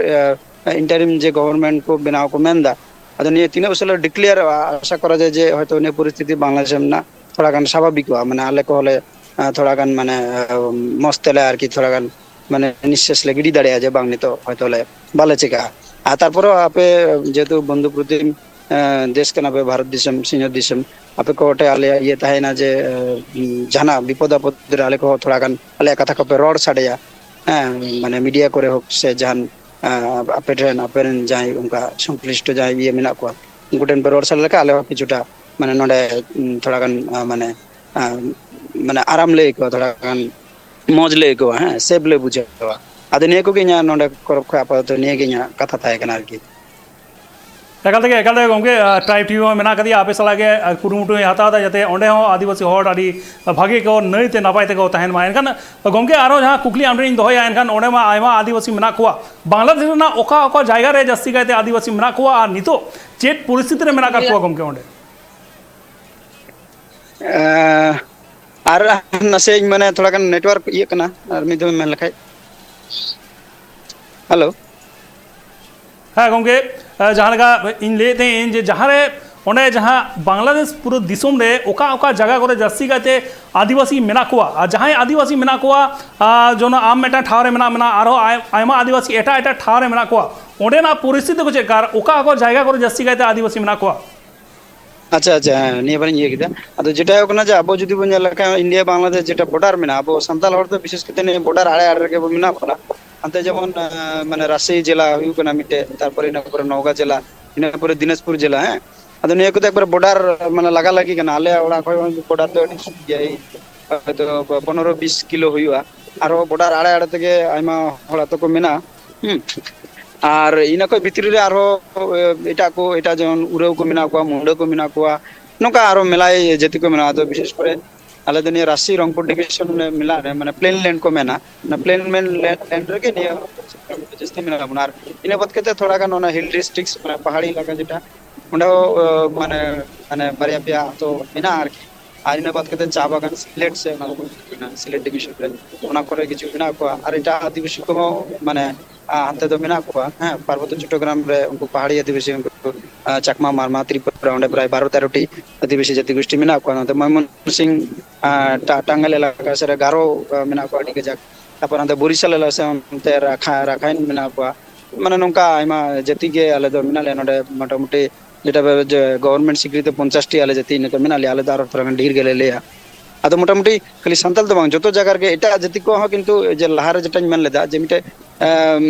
ᱟᱸ, ᱤᱱᱴᱟᱨᱤᱢ ᱡᱮ ᱜᱚᱵᱷᱚᱨᱱᱢᱮᱱᱴ ᱠᱚ ᱵᱮᱱᱟᱣ ᱠᱚ ᱢᱮᱱᱫᱟ, ᱟᱫᱚ ᱱᱤᱭᱟᱹ ᱛᱤᱱᱟᱹᱜ ᱩᱥᱟᱹᱨᱟ ᱰᱤᱠᱞᱮᱭᱟᱨᱚᱜᱼᱟ, ᱟᱥᱟ ᱠᱚᱨᱟ ᱡᱟᱭ ᱡᱮ ᱦᱚᱭᱛᱳ ᱱᱤᱭᱟᱹ ᱯᱚᱨᱤᱥᱛᱷᱤᱛᱤ ᱵᱟᱝᱞᱟᱫᱮᱥ ᱨᱮᱱᱟᱜ ᱛᱷᱚᱲᱟ ᱜᱟᱱ ᱥᱟᱵᱷᱟᱵᱤᱠᱚᱜᱼᱟ, ᱢᱟᱱᱮ ᱟᱞᱮ ᱠᱚᱦᱚᱸ ᱞᱮ, ᱟᱸ, ᱛᱷᱚᱲᱟ ᱜᱟᱱ ᱢᱟᱱᱮ, ᱟᱸ, ᱢᱚᱸᱡᱽ ᱛᱮᱞᱮ ᱟᱨᱠᱤ ᱛᱷᱚᱲᱟ ᱜᱟᱱ ᱢᱟᱱᱮ ᱱᱤᱥᱥᱟᱥ ᱞᱮ ᱜᱤᱰᱤ ᱫᱟᱲᱮᱭᱟᱜᱼᱟ ᱡᱮ ᱵᱟᱝ ᱱᱤᱛᱚᱜ ᱦᱚᱭᱛᱳ ᱞᱮ ᱵᱟᱞᱮ ᱪᱤᱠᱟᱹᱜᱼᱟ᱾ ᱟᱨ ᱛᱟᱨᱯᱚᱨᱮ ᱟᱯᱮ ᱡᱮᱦᱮᱛᱩ ᱵᱚᱱᱫᱷᱩ ᱯᱨᱚᱛᱤᱢ, ᱟᱸ, ᱫᱮᱥ ᱠᱟᱱᱟ ᱯᱮ, ᱵᱷᱟᱨᱚᱛ ᱫᱤᱥᱚᱢ, ᱥᱤᱧᱚᱛ ᱫᱤᱥᱚᱢ, ᱟᱯᱮ ᱠᱚ ᱴᱷᱮᱱ ᱟᱞᱮᱭᱟᱜ ᱤᱭᱟᱹ ᱛᱟᱦᱮᱸᱭᱮᱱᱟ ᱡᱮ, ᱟᱸ, ᱡᱟᱦᱟᱱᱟᱜ ᱵᱤᱯᱚᱫ ᱟᱯᱚᱫ ᱨᱮ ᱟᱞᱮ ᱠᱚᱦᱚᱸ ᱛᱷᱚᱲᱟ ᱜᱟᱱ ᱟᱞᱮᱭᱟᱜ ᱠᱟᱛᱷᱟ ᱠᱚᱯᱮ ᱨᱚᱲ ᱥᱟᱰᱮᱭᱟ᱾ ᱦᱮᱸ, ᱢᱟᱱᱮ ᱢᱤᱰᱤᱭᱟ ᱠᱚᱨᱮ ᱦᱳᱠ ᱥᱮ ᱡᱟᱦᱟᱱ, ᱟᱸ, ᱟᱯᱮ ᱴᱷᱮᱱ, ᱟᱯᱮ ᱨᱮᱱ ᱡᱟᱦᱟᱸᱭ ᱚᱱᱠᱟ ᱥᱚᱝᱥᱞᱤᱥᱴᱚ ᱡᱟᱦᱟᱸᱭ ᱤᱭᱟᱹ ᱢᱮᱱᱟᱜ ᱠᱚᱣᱟ, ᱩᱱᱠᱩ ᱴᱷᱮᱱ ᱯᱮ ᱨᱚᱲ ᱥᱟᱰᱮ ᱞᱮᱠᱷᱟᱱ ᱟᱞᱮ ᱦᱚᱸ ᱠᱤᱪᱷᱩᱴᱟ ᱢᱟᱱᱮ ᱱᱚᱰᱮ, ᱩᱸ, ᱛᱷᱚᱲᱟ ᱜᱟᱱ, ᱟᱸ, ᱢᱟᱱᱮ, ᱟᱸ, ᱢᱟᱱᱮ ᱟᱨᱟᱢ ᱞᱮ ᱟᱹᱭᱠᱟᱹᱣᱟ, ᱛᱷᱚᱲᱟ ᱜᱟᱱ ᱢᱚᱡᱽ ᱞᱮ ᱟᱹᱭᱠᱟᱹᱣᱟ, ᱦᱮᱸ, ᱥᱮᱯ ᱞᱮ ᱵᱩᱡᱷᱟᱹᱣᱟ᱾ ᱟᱫᱚ ᱱᱤᱭᱟᱹ ᱠᱚᱜᱮ ᱤᱧᱟᱹᱜ ᱱᱚᱰᱮ ᱛᱚᱨᱚᱯ ᱠᱷᱚᱱ ᱟᱯᱟᱛᱚᱛᱚ ᱱᱤᱭᱟᱹ ᱜᱮ ᱤᱧᱟᱹᱜ ᱠᱟᱛᱷᱟ ᱛᱟᱦᱮᱸ ᱠᱟᱱᱟ ᱟᱨᱠᱤ᱾ ᱮᱠᱟᱞ ᱛᱮᱜᱮ, ᱮᱠᱟᱞ ᱛᱮᱜᱮ ᱜᱚᱢᱠᱮ, ᱟᱸ, ᱴᱨᱟᱭᱤᱵᱽ ᱴᱤᱵᱷᱤ ᱦᱚᱸ ᱢᱮᱱᱟᱜ ᱟᱠᱟᱫᱮᱭᱟ, ᱟᱯᱮ ᱥᱟᱞᱟᱜ ᱜᱮ, ᱟᱸ, ᱠᱩᱨᱩᱢᱩᱴᱩᱭ ᱦᱟᱛᱟᱣ ᱮᱫᱟ ᱡᱟᱛᱮ ᱚᱸᱰᱮ ᱦᱚᱸ ᱟᱹᱫᱤᱵᱟᱹᱥᱤ ᱦᱚᱲ ᱟᱹᱰᱤ ᱵᱷᱟᱜᱮ ᱠᱚ ᱱᱟᱹᱭ ᱛᱮ ᱱᱟᱯᱟᱭ ᱛᱮᱠᱚ ᱛᱟᱦᱮᱱ ᱢᱟ᱾ ᱮᱱᱠᱷᱟᱱ ᱜᱚᱢᱠᱮ, ᱟᱨᱚ ᱡᱟᱦᱟᱸ ᱠᱩᱠᱞᱤ ᱟᱢ ᱴᱷᱮᱱᱤᱧ ᱫᱚᱦᱚᱭᱟ, ᱮᱱᱠᱷᱟᱱ ᱚᱸᱰᱮ ᱢᱟ ᱟᱭᱢᱟ ᱟᱹᱫᱤᱵᱟᱹᱥᱤ ᱢᱮᱱᱟᱜ ᱠᱚᱣᱟ, ᱵᱟᱝᱞᱟᱫᱮᱥ ᱨᱮᱱᱟᱜ ᱚᱠᱟ ᱚᱠᱟ ᱡᱟᱭᱜᱟ ᱨᱮ ᱡᱟᱹᱥᱛᱤ ᱠᱟᱭᱛᱮ ᱟᱹᱫᱤᱵᱟᱹᱥᱤ ᱢᱮᱱᱟᱜ ᱠᱚᱣᱟ ᱟᱨ ᱱᱤᱛᱚᱜ ᱪᱮᱫ ᱯᱚᱨᱤᱥᱛᱷᱤᱛᱤ ᱨᱮ ᱢᱮᱱᱟᱜ ᱟᱠᱟᱫ ᱠᱚᱣᱟ ᱜᱚᱢᱠᱮ ᱚᱸᱰᱮ? ᱮᱸ, ᱟᱨ ᱱᱟᱥᱮ ᱤᱧ ᱢᱟᱱᱮ ᱛᱷᱚᱲᱟ ᱜᱟᱱ ᱱᱮᱴᱣᱟᱨᱠ ᱤᱭᱟᱹᱜ ᱠᱟᱱᱟ, ᱟᱨ ᱢᱤᱫ ᱫᱷᱟᱣ ᱢᱮᱱ ᱞᱮᱠᱷᱟᱡ᱾ ᱦᱮᱞᱳ᱾ ᱦᱮᱸ ᱜᱚᱢᱠᱮ, ᱮ, ᱡᱟᱦᱟᱸ ᱞᱮᱠᱟ ᱤᱧ ᱞᱟᱹᱭᱮᱫ ᱛᱟᱦᱮᱸᱫ ᱡᱮ ᱡᱟᱦᱟᱸ ᱨᱮ ᱚᱸᱰᱮ ᱡᱟᱦᱟᱸ ᱵᱟᱝᱞᱟᱫᱮᱥ ᱯᱩᱨᱟᱹ ᱫᱤᱥᱚᱢ ᱨᱮ ᱚᱠᱟ ᱚᱠᱟ ᱡᱟᱭᱜᱟ ᱠᱚᱨᱮ ᱡᱟᱹᱥᱛᱤ ᱠᱟᱭᱛᱮ ᱟᱹᱫᱤᱵᱟᱹᱥᱤ ᱢᱮᱱᱟᱜ ᱠᱚᱣᱟ, ᱟᱨ ᱡᱟᱦᱟᱸᱭ ᱟᱹᱫᱤᱵᱟᱹᱥᱤ ᱢᱮᱱᱟᱜ ᱠᱚᱣᱟ, ᱟᱨ ᱡᱮᱢᱚᱱ ᱟᱢ ᱢᱤᱫᱴᱟᱝ ᱴᱷᱟᱶ ᱨᱮ ᱢᱮᱱᱟᱜ ᱢᱮᱱᱟᱜ, ᱟᱨᱦᱚᱸ ᱟᱭ-, ᱟᱭᱢᱟ ᱟᱹᱫᱤᱵᱟᱹᱥᱤ ᱮᱴᱟᱜ ᱮᱴᱟᱜ ᱴᱷᱟᱶ ᱨᱮ ᱢᱮᱱᱟᱜ ᱠᱚᱣᱟ, ᱚᱸᱰᱮᱱᱟᱜ ᱯᱚᱨᱤᱥᱛᱷᱤᱛᱤ ᱠᱚ ᱪᱮᱫ ᱞᱮᱠᱟ ᱟᱨ ᱚᱠᱟ ᱚᱠᱟ ᱡᱟᱭᱜᱟ ᱠᱚᱨᱮ ᱡᱟᱹᱥᱛᱤ ᱠᱟᱭᱛᱮ ᱟᱹᱫᱤᱵᱟᱹᱥᱤ ᱢᱮᱱᱟᱜ ᱠᱚᱣᱟ? ᱟᱪᱪᱷᱟ, ᱟᱪᱪᱷᱟ, ᱦᱮᱸ, ᱱᱤᱭᱟᱹ ᱵᱟᱨᱤᱧ ᱤᱭᱟᱹ ᱠᱮᱫᱟ᱾ ᱟᱫᱚ ᱡᱮᱴᱟ ᱦᱩᱭᱩᱜ ᱠᱟᱱᱟ ᱡᱮ ᱟᱵᱚ ᱡᱩᱫᱤ ᱵᱚᱱ ᱧᱮᱞ ᱞᱮᱠᱷᱟᱱ ᱤᱱᱰᱤᱭᱟ ᱵᱟᱝᱞᱟᱫᱮᱥ ᱡᱮᱴᱟ ᱵᱚᱰᱟᱨ ᱢᱮᱱᱟᱜᱼᱟ, ᱟᱵᱚ ᱥᱟᱱᱛᱟᱲ ᱦᱚᱲ ᱫᱚ ᱵᱤᱥᱮᱥ ᱠᱟᱛᱮ ᱱᱤᱭᱟᱹ ᱵᱚᱰᱟᱨ ᱟᱲᱮ ᱟᱲᱮ ᱨᱮᱜᱮ ᱵᱚᱱ ᱢᱮᱱᱟᱜ ᱵᱚᱱᱟ᱾ ᱦᱟᱱᱛᱮ ᱡᱮᱢᱚᱱ, ᱟᱸ, ᱢᱟᱱᱮ ᱨᱟᱥᱤ ᱡᱮᱞᱟ ᱦᱩᱭᱩᱜ ᱠᱟᱱᱟ ᱢᱤᱫᱴᱮᱡ, ᱛᱟᱨᱯᱚᱨᱮ ᱤᱱᱟᱹ ᱯᱚᱨᱮ ᱱᱚᱣᱜᱟ ᱡᱮᱞᱟ, ᱤᱱᱟᱹ ᱯᱚᱨᱮ ᱫᱤᱱᱟᱡᱽᱯᱩᱨ ᱡᱮᱞᱟ, ᱦᱮᱸ᱾ ᱟᱫᱚ ᱱᱤᱭᱟᱹ ᱠᱚᱫᱚ ᱮᱠᱵᱟᱨᱮ ᱵᱚᱰᱟᱨ, ᱢᱟᱱᱮ ᱞᱟᱜᱟ ᱞᱟᱜᱤ ᱠᱟᱱᱟ᱾ ᱟᱞᱮᱭᱟᱜ ᱚᱲᱟᱜ ᱠᱷᱚᱱ ᱵᱚᱰᱟᱨ ᱫᱚ ᱟᱹᱰᱤ ᱥᱩᱨ ᱜᱮᱭᱟ, ᱮᱭ ᱦᱚᱭᱛᱚ ᱯᱚᱱᱨᱚ ᱵᱤᱥ ᱠᱤᱞᱳ ᱦᱩᱭᱩᱜᱼᱟ᱾ ᱟᱨᱦᱚᱸ ᱵᱚᱰᱟᱨ ᱟᱲᱮ ᱟᱲᱮ ᱛᱮᱜᱮ ᱟᱭᱢᱟ ᱦᱚᱲ ᱟᱛᱳ ᱠᱚ ᱢᱮᱱᱟᱜᱼᱟ᱾ ᱦᱩᱸ᱾ ᱟᱨ ᱤᱱᱟᱹ ᱠᱷᱚᱡ ᱵᱷᱤᱛᱨᱤ ᱨᱮ ᱟᱨᱦᱚᱸ, ᱮ, ᱮᱴᱟᱜ ᱠᱚ, ᱮᱴᱟᱜ ᱡᱮᱢᱚᱱ ᱩᱨᱟᱹᱣ ᱠᱚ ᱢᱮᱱᱟᱜ ᱠᱚᱣᱟ, ᱢᱩᱱᱰᱟᱹ ᱠᱚ ᱢᱮᱱᱟᱜ ᱠᱚᱣᱟ, ᱱᱚᱝᱠᱟ ᱟᱨᱦᱚᱸ ᱢᱮᱞᱟᱭ ᱡᱟᱹᱛᱤ ᱠᱚ ᱢᱮᱱᱟᱜᱼᱟ᱾ ᱟᱫᱚ ᱵᱤᱥᱮᱥ ᱠᱚᱨᱮ ᱟᱞᱮ ᱫᱚ ᱱᱤᱭᱟᱹ ᱨᱟᱥᱤ ᱨᱚᱝᱯᱩᱨ ᱰᱤᱵᱷᱤᱡᱚᱱ ᱢᱮᱞᱟ ᱨᱮ, ᱢᱟᱱᱮ ᱯᱞᱮᱱ ᱞᱮᱱᱰ ᱠᱚ ᱢᱮᱱᱟ, ᱚᱱᱟ ᱯᱞᱮᱱ ᱢᱮᱱ ᱞᱮᱱᱰ ᱨᱮᱜᱮ ᱱᱤᱭᱟᱹ ᱡᱟᱹᱥᱛᱤ ᱢᱮᱱᱟᱜ ᱵᱚᱱᱟ᱾ ᱟᱨ ᱤᱱᱟᱹ ᱵᱟᱫ ᱠᱟᱛᱮ ᱛᱷᱚᱲᱟ ᱜᱟᱱ ᱚᱱᱟ ᱦᱤᱞ ᱰᱤᱥᱴᱨᱤᱠᱴᱥ, ᱢᱟᱱᱮ ᱯᱟᱦᱟᱲᱤ ᱮᱞᱟᱠᱟ ᱡᱮᱴᱟ, ᱚᱸᱰᱮ ᱦᱚᱸ, ᱟᱸ, ᱢᱟᱱᱮ ᱵᱟᱨᱭᱟ ᱯᱮᱭᱟ ᱟᱛᱳ ᱢᱮᱱᱟᱜᱼᱟ ᱟᱨᱠᱤ᱾ ᱟᱨ ᱤᱱᱟᱹ ᱵᱟᱫ ᱠᱟᱛᱮ ᱪᱟ ᱵᱟᱜᱟᱱ ᱥᱤᱞᱮᱴ ᱥᱮ ᱚᱱᱟ ᱫᱚᱠᱚ ᱢᱮᱛᱟᱜ ᱠᱟᱱᱟ ᱥᱤᱞᱮᱴ ᱰᱤᱵᱷᱤᱡᱚᱱ ᱨᱮ, ᱚᱱᱟ ᱠᱚᱨᱮ ᱠᱤᱪᱷᱩ ᱢᱮᱱᱟᱜ ᱠᱚᱣᱟ᱾ ᱟᱨ ᱮᱴᱟᱜ ᱟᱹᱫᱤᱵᱟᱹᱥᱤ ᱠᱚᱦᱚᱸ, ᱢᱟᱱᱮ, ᱟᱸ, ᱦᱟᱱᱛᱮ ᱫᱚ ᱢᱮᱱᱟᱜ ᱠᱚᱣᱟ, ᱦᱮᱸ, ᱯᱟᱨᱵᱚᱛᱛᱚ ᱪᱚᱴᱴᱚᱜᱨᱟᱢ ᱨᱮ ᱩᱱᱠᱩ ᱯᱟᱦᱟᱲᱤ ᱟᱹᱫᱤᱵᱟᱹᱥᱤ, ᱩᱱᱠᱩ, ᱟᱸ, ᱪᱟᱠᱢᱟ, ᱢᱟᱨᱢᱟ, ᱛᱨᱤᱯᱩᱨᱟ, ᱚᱸᱰᱮ ᱯᱨᱟᱭ ᱵᱟᱨᱚ ᱛᱮᱨᱚ ᱴᱤ ᱟᱹᱫᱤᱵᱟᱹᱥᱤ ᱡᱟᱹᱛᱤ ᱜᱳᱥᱴᱤ ᱢᱮᱱᱟᱜ ᱠᱚᱣᱟ᱾ ᱱᱚᱛᱮ ᱢᱚᱭᱢᱚᱱᱥᱤᱝ, ᱟᱸ, ᱴᱟ-, ᱴᱟᱝᱜᱟᱞ ᱮᱞᱟᱠᱟ ᱥᱮᱫ ᱨᱮ ᱜᱟᱨᱳ, ᱟᱸ, ᱢᱮᱱᱟᱜ ᱠᱚᱣᱟ ᱟᱹᱰᱤ ᱠᱟᱡᱟᱠ᱾ ᱛᱟᱨᱯᱚᱨ ᱦᱟᱱᱛᱮ ᱵᱚᱨᱤᱥᱟᱞ ᱮᱞᱟᱠᱟ ᱥᱮᱫ ᱚᱱᱛᱮ ᱨᱟᱠᱷᱟ-, ᱨᱟᱠᱷᱟᱭᱤᱱ ᱢᱮᱱᱟᱜ ᱠᱚᱣᱟ᱾ ᱢᱟᱱᱮ ᱱᱚᱝᱠᱟ ᱟᱭᱢᱟ ᱡᱟᱹᱛᱤ ᱜᱮ ᱟᱞᱮ ᱫᱚ ᱢᱮᱱᱟᱜ ᱞᱮᱭᱟ ᱱᱚᱰᱮ ᱢᱚᱴᱟᱢᱩᱴᱤ, ᱡᱮᱴᱟ ᱵᱷᱟᱵᱮ ᱡᱮ ᱜᱚᱵᱷᱚᱨᱱᱢᱮᱱᱴ ᱥᱤᱠᱨᱤᱛᱤ ᱯᱚᱧᱪᱟᱥ ᱴᱤ ᱟᱞᱮ ᱡᱟᱹᱛᱤ ᱱᱤᱛᱚᱜ ᱢᱮᱱᱟᱜ ᱞᱮᱭᱟ, ᱟᱞᱮ ᱫᱚ ᱟᱨᱚ ᱛᱷᱚᱲᱟ ᱜᱟᱱ ᱰᱷᱮᱨ ᱜᱮᱞᱮ ᱞᱟᱹᱭᱟ᱾ ᱟᱫᱚ ᱢᱚᱴᱟᱢᱩᱴᱤ ᱠᱷᱟᱹᱞᱤ ᱥᱟᱱᱛᱟᱞ ᱫᱚ ᱵᱟᱝ, ᱡᱚᱛᱚ ᱡᱟᱭᱜᱟ ᱨᱮᱜᱮ ᱮᱴᱟᱜ ᱡᱟᱹᱛᱤ ᱠᱚᱣᱟᱜ ᱦᱚᱸ ᱠᱤᱱᱛᱩ ᱡᱮ ᱞᱟᱦᱟᱨᱮ ᱡᱮᱴᱟᱧ ᱢᱮᱱ ᱞᱮᱫᱟ ᱡᱮ ᱢᱤᱫᱴᱮᱡ, ᱮᱢ,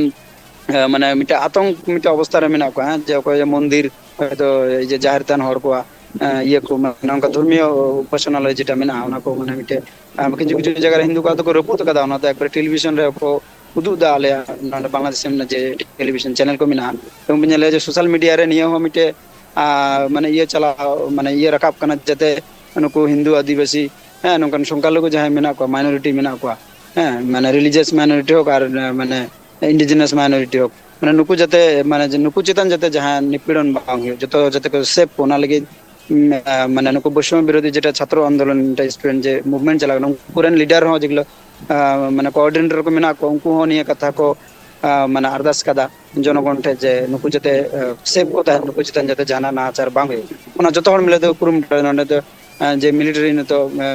ᱮ, ᱢᱟᱱᱮ ᱢᱤᱫᱴᱮᱡ ᱟᱛᱚᱝᱠ ᱢᱤᱫᱴᱮᱡ ᱚᱵᱚᱥᱛᱟ ᱨᱮ ᱢᱮᱱᱟᱜ ᱠᱚᱣᱟ, ᱦᱮᱸ, ᱡᱮ ᱚᱠᱚᱭ ᱡᱮ ᱢᱚᱱᱫᱤᱨ ᱦᱚᱭᱛᱳ ᱡᱮ ᱡᱟᱦᱮᱨ ᱛᱷᱟᱱ ᱦᱚᱲ ᱠᱚᱣᱟᱜ, ᱮ, ᱤᱭᱟᱹ ᱠᱚ, ᱢᱟᱱᱮ ᱚᱱᱠᱟ ᱫᱷᱚᱨᱢᱤᱭᱚ ᱩᱯᱟᱥᱚᱱᱟᱞᱚᱭ ᱡᱮᱴᱟ ᱢᱮᱱᱟᱜᱼᱟ, ᱚᱱᱟ ᱠᱚ ᱢᱟᱱᱮ ᱢᱤᱫᱴᱮᱡ, ᱮ, ᱠᱤᱪᱷᱩ ᱠᱤᱪᱷᱩ ᱡᱟᱭᱜᱟ ᱨᱮ ᱦᱤᱱᱫᱩ ᱠᱚᱣᱟᱜ ᱫᱚᱠᱚ ᱨᱟᱹᱯᱩᱫ ᱟᱠᱟᱫᱟ, ᱚᱱᱟ ᱫᱚ ᱮᱠᱵᱟᱨᱮ ᱴᱮᱞᱤᱵᱷᱤᱥᱚᱱ ᱨᱮ ᱠᱚ ᱩᱫᱩᱜ ᱮᱫᱟ, ᱟᱞᱮᱭᱟᱜ ᱱᱚᱰᱮ ᱵᱟᱝᱞᱟᱫᱮᱥ ᱨᱮ ᱢᱮᱱᱟᱜ ᱡᱮ ᱴᱮᱞᱤᱵᱷᱤᱥᱚᱱ ᱪᱮᱱᱮᱞ ᱠᱚ ᱢᱮᱱᱟᱜᱼᱟ᱾ ᱡᱮᱢᱚᱱ ᱵᱚᱱ ᱧᱮᱞᱮᱫᱼᱟ ᱡᱮ ᱥᱳᱥᱟᱞ ᱢᱤᱰᱤᱭᱟ ᱨᱮ ᱱᱤᱭᱟᱹ ᱦᱚᱸ ᱢᱤᱫᱴᱮᱡ, ᱟ, ᱢᱟᱱᱮ ᱤᱭᱟᱹ ᱪᱟᱞᱟᱣ, ᱢᱟᱱᱮ ᱤᱭᱟᱹ ᱨᱟᱠᱟᱵ ᱠᱟᱱᱟ, ᱡᱟᱛᱮ ᱱᱩᱠᱩ ᱦᱤᱱᱫᱩ, ᱟᱹᱫᱤᱵᱟᱹᱥᱤ, ᱦᱮᱸ, ᱱᱚᱝᱠᱟᱱ ᱥᱚᱝᱠᱷᱟᱞᱚᱜᱷᱩ ᱡᱟᱦᱟᱸᱭ ᱢᱮᱱᱟᱜ ᱠᱚᱣᱟ, ᱢᱟᱭᱱᱚᱨᱤᱴᱤ ᱢᱮᱱᱟᱜ ᱠᱚᱣᱟ, ᱦᱮᱸ, ᱢᱟᱱᱮ ᱨᱤᱞᱤᱡᱤᱭᱟᱥ ᱢᱟᱭᱱᱚᱨᱤᱴᱤ ᱦᱳᱠ ᱟᱨ, ᱢᱟᱱᱮ ᱤᱱᱰᱤᱡᱤᱱᱟᱥ ᱢᱟᱭᱱᱚᱨᱤᱴᱤ ᱦᱳᱠ, ᱢᱟᱱᱮ ᱱᱩᱠᱩ ᱡᱟᱛᱮ, ᱢᱟᱱᱮ ᱡᱮ ᱱᱩᱠᱩ ᱪᱮᱛᱟᱱ ᱡᱟᱛᱮ ᱡᱟᱦᱟᱸ ᱱᱤᱯᱤᱲᱚᱱ ᱵᱟᱝ ᱦᱩᱭᱩᱜ, ᱡᱚᱛᱚ ᱡᱟᱛᱮ ᱠᱚ ᱥᱮᱯ ᱠᱚ, ᱚᱱᱟ ᱞᱟᱹᱜᱤᱫ, ᱩᱢ, ᱟ, ᱢᱟᱱᱮ ᱱᱩᱠᱩ ᱵᱳᱭᱥᱚᱢᱵ ᱵᱤᱨᱳᱫᱷᱤ ᱡᱮᱴᱟ ᱪᱷᱟᱛᱨᱚ ᱟᱱᱫᱳᱞᱚᱱ ᱢᱤᱫᱴᱮᱡ ᱥᱴᱩᱰᱮᱱᱴ ᱡᱮ ᱢᱩᱵᱷᱢᱮᱱᱴ ᱪᱟᱞᱟᱣ ᱠᱟᱱᱟ, ᱩᱱᱠᱩ ᱨᱮᱱ ᱞᱤᱰᱟᱨ ᱦᱚᱸ ᱡᱮᱜᱩᱞᱳ, ᱟ, ᱢᱟᱱᱮ ᱠᱳᱚᱨᱰᱤᱱᱮᱴᱚᱨ ᱠᱚ ᱢᱮᱱᱟᱜ ᱠᱚᱣᱟ, ᱩᱱᱠᱩ ᱦᱚᱸ ᱱᱤᱭᱟᱹ ᱠᱟᱛᱷᱟ ᱠᱚ, ᱟ, ᱢᱟᱱᱮ ᱟᱨᱫᱟᱥ ᱠᱟᱫᱟ ᱡᱚᱱᱚᱜᱚᱱ ᱴᱷᱮᱱ ᱡᱮ ᱱᱩᱠᱩ ᱡᱟᱛᱮ, ᱟ, ᱥᱮᱯ ᱠᱚ ᱛᱟᱦᱮᱱ, ᱱᱩᱠᱩ ᱪᱮᱛᱟᱱ ᱡᱟᱛᱮ ᱡᱟᱦᱟᱱᱟᱜ ᱱᱟᱦᱟᱪᱟᱨ ᱵᱟᱝ ᱦᱩᱭᱩᱜ᱾ ᱚᱱᱟ ᱡᱚᱛᱚ ᱦᱚᱲ ᱢᱤᱞᱮ ᱛᱮ ᱠᱩᱨᱩᱢᱩᱴᱩ, ᱱᱚᱰᱮ ᱫᱚ, ᱟ, ᱡᱮ ᱢᱤᱞᱤᱴᱟᱨᱤ ᱱᱤᱛᱚᱜ, ᱟ,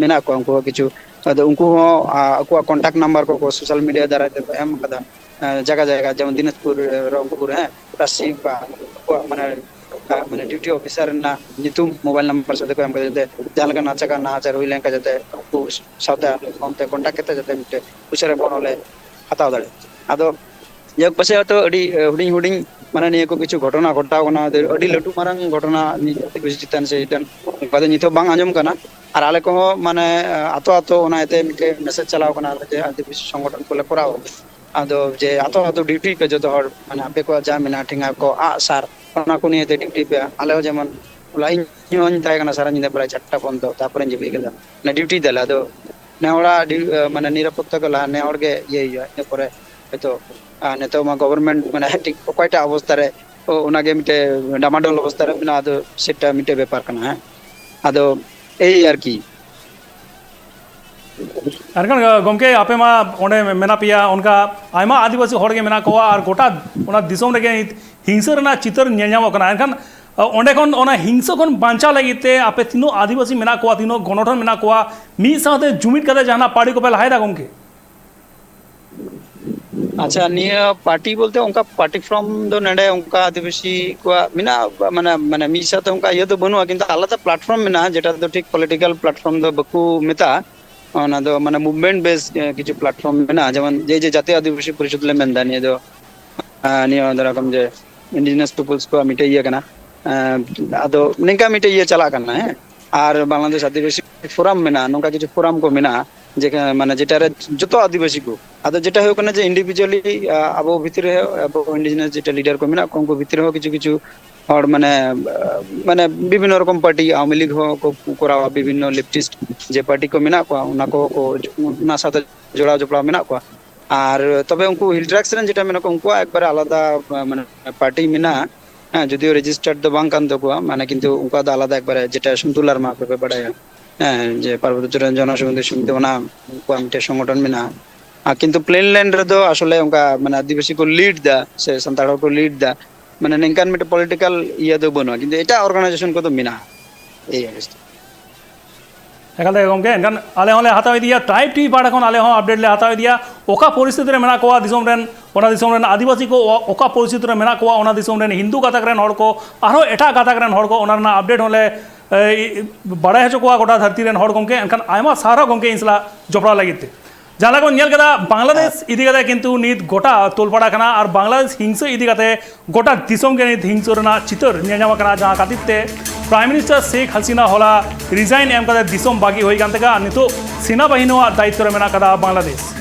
ᱢᱮᱱᱟᱜ ᱠᱚᱣᱟ, ᱩᱱᱠᱩ ᱦᱚᱸ ᱠᱤᱪᱷᱩ, ᱟᱫᱚ ᱩᱱᱠᱩ ᱦᱚᱸ, ᱟ, ᱟᱠᱚᱣᱟᱜ ᱠᱚᱱᱴᱟᱠᱴ ᱱᱟᱢᱵᱟᱨ ᱠᱚᱠᱚ ᱥᱳᱥᱟᱞ ᱢᱤᱰᱤᱭᱟ ᱫᱟᱨᱟᱭ ᱛᱮᱠᱚ ᱮᱢ ᱠᱟᱫᱟ᱾ ᱮᱸ, ᱡᱟᱭᱜᱟ ᱡᱟᱭᱜᱟ, ᱡᱮᱢᱚᱱ ᱫᱤᱱᱟᱡᱽᱯᱩᱨ, ᱮᱸ, ᱨᱚᱝᱯᱩᱨ, ᱦᱮᱸ, ᱯᱚᱴᱟᱥᱤ, ᱚᱱᱠᱟ ᱟᱠᱚᱣᱟᱜ ᱢᱟᱱᱮ ᱢᱟᱱᱮ ᱰᱤᱭᱩᱴᱤ ᱚᱯᱷᱤᱥᱟᱨ ᱨᱮᱱᱟᱜ ᱧᱩᱛᱩᱢ ᱢᱳᱵᱟᱭᱤᱞ ᱱᱟᱢᱵᱟᱨ ᱥᱟᱛᱮ ᱠᱚ ᱮᱢ ᱠᱟᱛᱮ, ᱡᱟᱛᱮ ᱡᱟᱦᱟᱸ ᱞᱮᱠᱟ ᱱᱟᱪᱟᱠᱟ ᱱᱟᱦᱟᱪᱟᱨ ᱦᱩᱭ ᱞᱮᱱᱠᱷᱟᱱ ᱡᱟᱛᱮ ᱩᱱᱠᱩ ᱥᱟᱶᱛᱮ ᱚᱱᱛᱮ ᱠᱚᱱᱴᱟᱠᱴ ᱠᱟᱛᱮ ᱡᱟᱛᱮ ᱢᱤᱫᱴᱮᱡ ᱩᱥᱟᱹᱨᱟ ᱜᱚᱲᱚ ᱞᱮ ᱦᱟᱛᱟᱣ ᱫᱟᱲᱮᱭᱟᱜᱼᱟ᱾ ᱟᱫᱚ ᱡᱟᱭᱦᱳᱠ, ᱯᱟᱥᱮᱡ ᱦᱚᱭᱛᱳ ᱟᱹᱰᱤ ᱦᱩᱰᱤᱧ ᱦᱩᱰᱤᱧ ᱢᱟᱱᱮ ᱱᱤᱭᱟᱹ ᱠᱚ ᱠᱤᱪᱷᱩ ᱜᱷᱚᱴᱚᱱᱟ ᱜᱷᱚᱴᱟᱣ ᱠᱟᱱᱟ, ᱟᱹᱰᱤ ᱞᱟᱹᱴᱩ ᱢᱟᱨᱟᱝ ᱜᱷᱚᱴᱚᱱᱟ ᱪᱮᱛᱟᱱ ᱥᱮ ᱪᱮᱛᱟᱱ ᱚᱱᱠᱟ ᱫᱚ ᱱᱤᱛ ᱦᱚᱸ ᱵᱟᱝ ᱟᱸᱡᱚᱢ ᱠᱟᱱᱟ᱾ ᱟᱨ ᱟᱞᱮ ᱠᱚᱦᱚᱸ ᱢᱟᱱᱮ ᱟᱛᱳ ᱟᱛᱳ ᱚᱱᱟ ᱤᱭᱟᱹᱛᱮ ᱢᱤᱫᱴᱮᱡ ᱢᱮᱥᱮᱡᱽ ᱪᱟᱞᱟᱣ ᱠᱟᱱᱟ ᱡᱮ ᱟᱹᱫᱤᱵᱟᱹᱥᱤ ᱥᱚᱝᱜᱚᱴᱷᱚᱱ ᱠᱚᱞᱮ ᱠᱚᱨᱟᱣ, ᱟᱫᱚ ᱡᱮ ᱟᱛᱳ ᱟᱛᱳ ᱰᱤᱭᱩᱴᱤ ᱯᱮ ᱡᱚᱛᱚ ᱦᱚᱲ, ᱢᱟᱱᱮ ᱟᱯᱮ ᱠᱚᱣᱟᱜ ᱡᱟ ᱢᱮᱱᱟᱜᱼᱟ, ᱴᱷᱮᱸᱜᱟ ᱠᱚ, ᱟᱜ ᱥᱟᱨ, ᱚᱱᱟ ᱠᱚ ᱱᱤᱭᱮ ᱛᱮ ᱰᱤᱭᱩᱴᱤ ᱯᱮ᱾ ᱟᱞᱮ ᱦᱚᱸ ᱡᱮᱢᱚᱱ ᱦᱚᱞᱟ ᱤᱧ ᱦᱚᱸᱧ ᱛᱟᱦᱮᱸ ᱠᱟᱱᱟ ᱥᱟᱨᱟ ᱧᱤᱫᱟᱹ ᱯᱨᱟᱭ ᱪᱟᱨᱴᱟ ᱯᱚᱨᱡᱚᱱᱛᱚ, ᱛᱟᱨᱯᱚᱨᱮᱧ ᱡᱟᱹᱯᱤᱫ ᱠᱮᱫᱟ᱾ ᱢᱟᱱᱮ ᱰᱤᱭᱩᱴᱤ ᱫᱟᱞᱮ, ᱟᱫᱚ ᱱᱮ ᱦᱚᱲᱟᱜ ᱰᱤᱭᱩ-, ᱢᱟᱱᱮ ᱱᱤᱨᱟᱯᱚᱛᱛᱟ ᱠᱚ ᱞᱟᱦᱟ ᱱᱮ ᱦᱚᱲ ᱜᱮ ᱤᱭᱟᱹᱭ ᱦᱩᱭᱩᱜᱼᱟ, ᱤᱱᱟᱹ ᱯᱚᱨᱮ ᱦᱚᱭᱛᱳ ᱟᱨ ᱱᱤᱛᱚᱜ ᱢᱟ ᱜᱚᱵᱷᱚᱨᱱᱢᱮᱱᱴ ᱢᱟᱱᱮ ᱴᱷᱤᱠ ᱚᱠᱚᱭᱴᱟᱜ ᱚᱵᱚᱥᱛᱟ ᱨᱮ, ᱚ, ᱚᱱᱟᱜᱮ ᱢᱤᱫᱴᱮᱡ ᱰᱟᱢᱟᱰᱳᱞ ᱚᱵᱚᱥᱛᱟ ᱨᱮ ᱢᱮᱱᱟᱜᱼᱟ, ᱟᱫᱚ ᱥᱮᱴᱟ ᱢᱤᱫᱴᱮᱡ ᱵᱮᱯᱟᱨ ᱠᱟᱱᱟ᱾ ᱦᱮᱸ, ᱟᱫᱚ ᱮᱭ ᱟᱨᱠᱤ᱾ ᱮᱱᱠᱷᱟᱱ ᱜᱚᱢᱠᱮ, ᱟᱯᱮ ᱢᱟ ᱚᱸᱰᱮ ᱢᱮᱱᱟᱜ ᱯᱮᱭᱟ, ᱚᱱᱠᱟ ᱟᱭᱢᱟ ᱟᱹᱫᱤᱵᱟᱹᱥᱤ ᱦᱚᱲ ᱜᱮ ᱢᱮᱱᱟᱜ ᱠᱚᱣᱟ ᱟᱨ ᱜᱚᱴᱟ ᱚᱱᱟ ᱫᱤᱥᱚᱢ ᱨᱮᱜᱮ ᱦᱤᱝᱥᱟᱹ ᱨᱮᱱᱟᱜ ᱪᱤᱛᱟᱹᱨ ᱧᱮᱞ ᱧᱟᱢᱚᱜ ᱠᱟᱱᱟ᱾ ᱮᱱᱠᱷᱟᱱ ᱚᱸᱰᱮ ᱠᱷᱚᱱ, ᱚᱱᱟ ᱦᱤᱝᱥᱟᱹ ᱠᱷᱚᱱ ᱵᱟᱧᱪᱟᱣ ᱞᱟᱹᱜᱤᱫ ᱛᱮ ᱟᱯᱮ ᱛᱤᱱᱟᱹᱜ ᱟᱹᱫᱤᱵᱟᱹᱥᱤ ᱢᱮᱱᱟᱜ ᱠᱚᱣᱟ, ᱛᱤᱱᱟᱹᱜ ᱜᱚᱱᱚᱴᱷᱚᱱ ᱢᱮᱱᱟᱜ ᱠᱚᱣᱟ, ᱢᱤᱫ ᱥᱟᱶᱛᱮ ᱡᱩᱢᱤᱫ ᱠᱟᱛᱮ ᱡᱟᱦᱟᱱᱟᱜ ᱯᱟᱹᱲᱤ ᱠᱚᱯᱮ ᱞᱟᱦᱟᱭᱮᱫᱟ ᱜᱚᱢᱠᱮ? ᱟᱪᱪᱷᱟ, ᱱᱤᱭᱟᱹ ᱯᱟᱨᱴᱤ ᱵᱚᱞᱛᱮ ᱚᱱᱠᱟ ᱯᱟᱨᱴᱤ ᱯᱷᱨᱚᱢ ᱫᱚ ᱱᱚᱰᱮ ᱚᱱᱠᱟ ᱟᱹᱫᱤᱵᱟᱹᱥᱤ ᱠᱚᱣᱟᱜ ᱢᱮᱱᱟᱜᱼᱟ, ᱢᱟᱱᱮ ᱢᱟᱱᱮ ᱢᱤᱫ ᱥᱟᱶᱛᱮ ᱚᱱᱠᱟ ᱤᱭᱟᱹ ᱫᱚ ᱵᱟᱹᱱᱩᱜᱼᱟ, ᱠᱤᱱᱛᱩ ᱟᱞᱟᱫᱟ ᱯᱞᱟᱴᱯᱷᱨᱚᱢ ᱢᱮᱱᱟᱜᱼᱟ, ᱡᱮᱴᱟ ᱫᱚ ᱴᱷᱤᱠ ᱯᱚᱞᱤᱴᱤᱠᱟᱞ ᱯᱞᱟᱴᱯᱷᱨᱚᱢ ᱫᱚ ᱵᱟᱠᱚ ᱢᱮᱛᱟᱜᱼᱟ᱾ ᱚᱱᱟ ᱫᱚ ᱢᱟᱱᱮ ᱢᱩᱵᱷᱢᱮᱱᱴ ᱵᱮᱥ ᱠᱤᱪᱷᱩ ᱯᱞᱟᱴᱯᱷᱨᱚᱢ ᱢᱮᱱᱟᱜᱼᱟ, ᱡᱮᱢᱚᱱ ᱡᱮ ᱡᱮ ᱡᱟᱛᱤᱭᱚ ᱟᱹᱫᱤᱵᱟᱹᱥᱤ ᱯᱚᱨᱤᱥᱚᱫᱽ ᱞᱮ ᱢᱮᱱᱫᱟ, ᱱᱤᱭᱟᱹ ᱫᱚ ᱟᱨ ᱱᱤᱭᱟᱹ ᱫᱷᱟᱨᱟ ᱠᱷᱚᱱ ᱡᱮ ᱤᱱᱰᱤᱡᱤᱱᱟᱥ ᱯᱤᱯᱚᱞᱥ ᱠᱚᱣᱟᱜ ᱢᱤᱫᱴᱮᱡ ᱤᱭᱟᱹ ᱠᱟᱱᱟ᱾ ᱮᱸ, ᱟᱫᱚ ᱱᱤᱝᱠᱟ ᱢᱤᱫᱴᱮᱡ ᱤᱭᱟᱹ ᱪᱟᱞᱟᱜ ᱠᱟᱱᱟ, ᱦᱮᱸ᱾ ᱟᱨ ᱵᱟᱝᱞᱟᱫᱮᱥ ᱟᱹᱫᱤᱵᱟᱹᱥᱤ ᱯᱷᱳᱨᱟᱢ ᱢᱮᱱᱟᱜᱼᱟ, ᱱᱚᱝᱠᱟ ᱠᱤᱪᱷᱩ ᱯᱷᱳᱨᱟᱢ ᱠᱚ ᱢᱮᱱᱟᱜᱼᱟ, ᱡᱮ, ᱢᱟᱱᱮ, ᱡᱮᱴᱟ ᱨᱮ ᱡᱚᱛᱚ ᱟᱹᱫᱤᱵᱟᱹᱥᱤ ᱠᱚ, ᱟᱫᱚ ᱡᱮᱴᱟ ᱦᱩᱭᱩᱜ ᱠᱟᱱᱟ ᱡᱮ ᱤᱱᱰᱤᱵᱷᱤᱡᱩᱣᱟᱞᱤ, ᱟ, ᱟᱵᱚ ᱵᱷᱤᱛᱤᱨ ᱨᱮ ᱟᱵᱚ ᱤᱱᱰᱤᱡᱤᱱᱟᱥ ᱡᱮᱴᱟ ᱞᱤᱰᱟᱨ ᱠᱚ ᱢᱮᱱᱟᱜ ᱠᱚᱣᱟ, ᱩᱱᱠᱩ ᱵᱷᱤᱛᱤᱨ ᱨᱮᱦᱚᱸ ᱠᱤᱪᱷᱩ ᱠᱤᱪᱷᱩ ᱦᱚᱲ, ᱢᱟᱱᱮ, ᱢᱟᱱᱮ, ᱵᱤᱵᱷᱤᱱᱱᱚ ᱨᱚᱠᱚᱢ ᱯᱟᱨᱴᱤ, ᱟᱣᱟᱢᱤ ᱞᱤᱜᱽ ᱦᱚᱸ ᱠᱚ ᱠᱚᱨᱟᱣᱟ, ᱵᱤᱵᱷᱤᱱᱱᱚ ᱞᱮᱯᱷᱴᱤᱥᱴ ᱡᱮ ᱯᱟᱨᱴᱤ ᱠᱚ ᱢᱮᱱᱟᱜ ᱠᱚᱣᱟ, ᱚᱱᱟ ᱠᱚ, ᱠᱚ, ᱚᱱᱟ ᱥᱟᱶᱛᱮ ᱡᱚᱲᱟᱣ ᱡᱚᱯᱲᱟᱣ ᱢᱮᱱᱟᱜ ᱠᱚᱣᱟ᱾ ᱟᱨ ᱛᱚᱵᱮ ᱩᱱᱠᱩ ᱦᱤᱞ ᱴᱨᱟᱠᱥ ᱨᱮᱱ ᱡᱮᱴᱟ ᱢᱮᱱᱟᱜ ᱠᱚᱣᱟ, ᱩᱱᱠᱩᱣᱟᱜ ᱮᱠᱵᱟᱨᱮ ᱟᱞᱟᱫᱟ, ᱢᱟᱱᱮ, ᱯᱟᱨᱴᱤ ᱢᱮᱱᱟᱜᱼᱟ᱾ ᱦᱮᱸ, ᱡᱩᱫᱤᱭᱳ ᱨᱮᱡᱤᱥᱴᱟᱨᱰ ᱫᱚ ᱵᱟᱝ ᱠᱟᱱ ᱛᱟᱠᱚᱣᱟ, ᱢᱟᱱᱮ, ᱠᱤᱱᱛᱩ ᱩᱱᱠᱩᱣᱟᱜ ᱫᱚ ᱟᱞᱟᱫᱟ ᱮᱠᱵᱟᱨᱮ, ᱡᱮᱴᱟ ᱥᱩᱱᱛᱩ ᱞᱟᱨᱢᱟ ᱟᱯᱮ ᱯᱮ ᱵᱟᱲᱟᱭᱟ, ᱦᱮᱸ, ᱡᱮ ᱯᱟᱨᱵᱚᱛᱭᱚ ᱪᱚᱴ ᱨᱮᱱ ᱡᱚᱱᱚᱥᱚᱝᱦᱚᱛᱤ ᱥᱚᱢᱤᱛᱤ, ᱚᱱᱟ ᱩᱱᱠᱩᱣᱟᱜ ᱢᱤᱫᱴᱮᱱ ᱥᱚᱝᱜᱚᱴᱷᱚᱱ ᱢᱮᱱᱟᱜᱼᱟ᱾ ᱟᱨ ᱠᱤᱱᱛᱩ ᱯᱞᱮᱱ ᱞᱮᱱᱰ ᱨᱮᱫᱚ ᱟᱥᱚᱞᱮ ᱚᱱᱠᱟ, ᱢᱟᱱᱮ, ᱟᱹᱫᱤᱵᱟᱹᱥᱤ ᱠᱚ ᱞᱤᱰ ᱫᱟ ᱥᱮ ᱥᱟᱱᱛᱟᱲ ᱦᱚᱲ ᱠᱚ ᱞᱤᱰ ᱫᱟ, ᱢᱟᱱᱮ, ᱱᱤᱝᱠᱟᱱ ᱢᱤᱫᱴᱮᱱ ᱯᱚᱞᱤᱴᱤᱠᱟᱞ ᱤᱭᱟᱹ ᱫᱚ ᱵᱟᱹᱱᱩᱜᱼᱟ, ᱠᱤᱱᱛᱩ ᱮᱴᱟᱜ ᱚᱨᱜᱟᱱᱟᱭᱡᱮᱥᱚᱱ ᱠᱚᱫᱚ ᱢᱮᱱᱟᱜᱼᱟ᱾ ᱮᱭ ᱚᱵᱚᱥᱛᱟ᱾ ᱮᱠᱟᱞ ᱛᱮᱜᱮ ᱜᱚᱢᱠᱮ, ᱮᱱᱠᱷᱟᱱ ᱟᱞᱮ ᱦᱚᱸᱞᱮ ᱦᱟᱛᱟᱣ ᱤᱫᱤᱭᱟ, ᱴᱨᱟᱭᱤᱵᱽ ᱴᱤᱵᱷᱤ ᱯᱟᱦᱴᱟ ᱠᱷᱚᱱ ᱟᱞᱮ ᱦᱚᱸ ᱟᱯᱰᱮᱴ ᱞᱮ ᱦᱟᱛᱟᱣ ᱤᱫᱤᱭᱟ᱾ ᱚᱠᱟ ᱯᱚᱨᱤᱥᱛᱷᱤᱛᱤ ᱨᱮ ᱢᱮᱱᱟᱜ ᱠᱚᱣᱟ ᱫᱤᱥᱚᱢ ᱨᱮᱱ, ᱚᱱᱟ ᱫᱤᱥᱚᱢ ᱨᱮᱱ ᱟᱹᱫᱤᱵᱟᱹᱥᱤ ᱠᱚ ᱚ- ᱚᱠᱟ ᱯᱚᱨᱤᱥᱛᱷᱤᱛᱤ ᱨᱮ ᱢᱮᱱᱟᱜ ᱠᱚᱣᱟ, ᱚᱱᱟ ᱫᱤᱥᱚᱢ ᱨᱮᱱ ᱦᱤᱱᱫᱩ ᱜᱟᱛᱟᱠ ᱨᱮᱱ ᱦᱚᱲ ᱠᱚ, ᱟᱨᱦᱚᱸ ᱮᱴᱟᱜ ᱜᱟᱛᱟᱠ ᱨᱮᱱ ᱦᱚᱲ ᱠᱚ, ᱚᱱᱟ ᱨᱮᱱᱟᱜ ᱟᱯᱰᱮᱴ ᱦᱚᱸᱞᱮ ᱮ, ᱵᱟᱲᱟᱭ ᱦᱚᱪᱚ ᱠᱚᱣᱟ ᱜᱚᱴᱟ ᱫᱷᱟᱹᱨᱛᱤ ᱨᱮᱱ ᱦᱚᱲ ᱜᱚᱢᱠᱮ᱾ ᱮᱱᱠᱷᱟᱱ ᱟᱭᱢᱟ ᱥᱟᱨᱦᱟᱣ ᱜᱚᱢᱠᱮ ᱤᱧ ᱥᱟᱞᱟᱜ ᱡᱚᱯᱲᱟᱣ ᱞᱟᱹᱜᱤᱫ ᱛᱮ᱾ ᱡᱟᱦᱟᱸ ᱞᱮᱠᱟ ᱵᱚᱱ ᱧᱮᱞ ᱠᱮᱫᱟ, ᱵᱟᱝᱞᱟᱫᱮᱥ ᱤᱫᱤ ᱠᱟᱛᱮ ᱠᱤᱱᱛᱩ ᱱᱤᱛ ᱜᱚᱴᱟ ᱛᱚᱞᱯᱟᱲᱟ ᱠᱟᱱᱟ, ᱟᱨ ᱵᱟᱝᱞᱟᱫᱮᱥ ᱦᱤᱝᱥᱟᱹ ᱤᱫᱤ ᱠᱟᱛᱮ ᱜᱚᱴᱟ ᱫᱤᱥᱚᱢ ᱜᱮ ᱱᱤᱛ ᱦᱤᱝᱥᱟᱹ ᱨᱮᱱᱟᱜ ᱪᱤᱛᱟᱹᱨ ᱧᱮᱞ ᱧᱟᱢ ᱠᱟᱱᱟ, ᱡᱟᱦᱟᱸ ᱠᱷᱟᱹᱛᱤᱨ ᱛᱮ ᱯᱨᱟᱭᱤᱢ ᱢᱤᱱᱤᱥᱴᱟᱨ ᱥᱮᱠ ᱦᱟᱥᱤᱱᱟ ᱦᱚᱞᱟ ᱨᱤᱡᱟᱭᱤᱱ ᱮᱢ ᱠᱟᱛᱮ ᱫᱤᱥᱚᱢ ᱵᱟᱹᱜᱤ ᱦᱩᱭ ᱠᱟᱱ ᱛᱟᱭᱟ᱾ ᱟᱨ ᱱᱤᱛᱚᱜ ᱥᱮᱱᱟ ᱵᱟᱦᱤᱱᱤᱭᱟᱜ ᱫᱟᱭᱤᱛᱛᱚ ᱨᱮ ᱢᱮᱱᱟᱜ ᱠᱟᱫᱟ ᱵᱟᱝᱞᱟᱫᱮᱥ᱾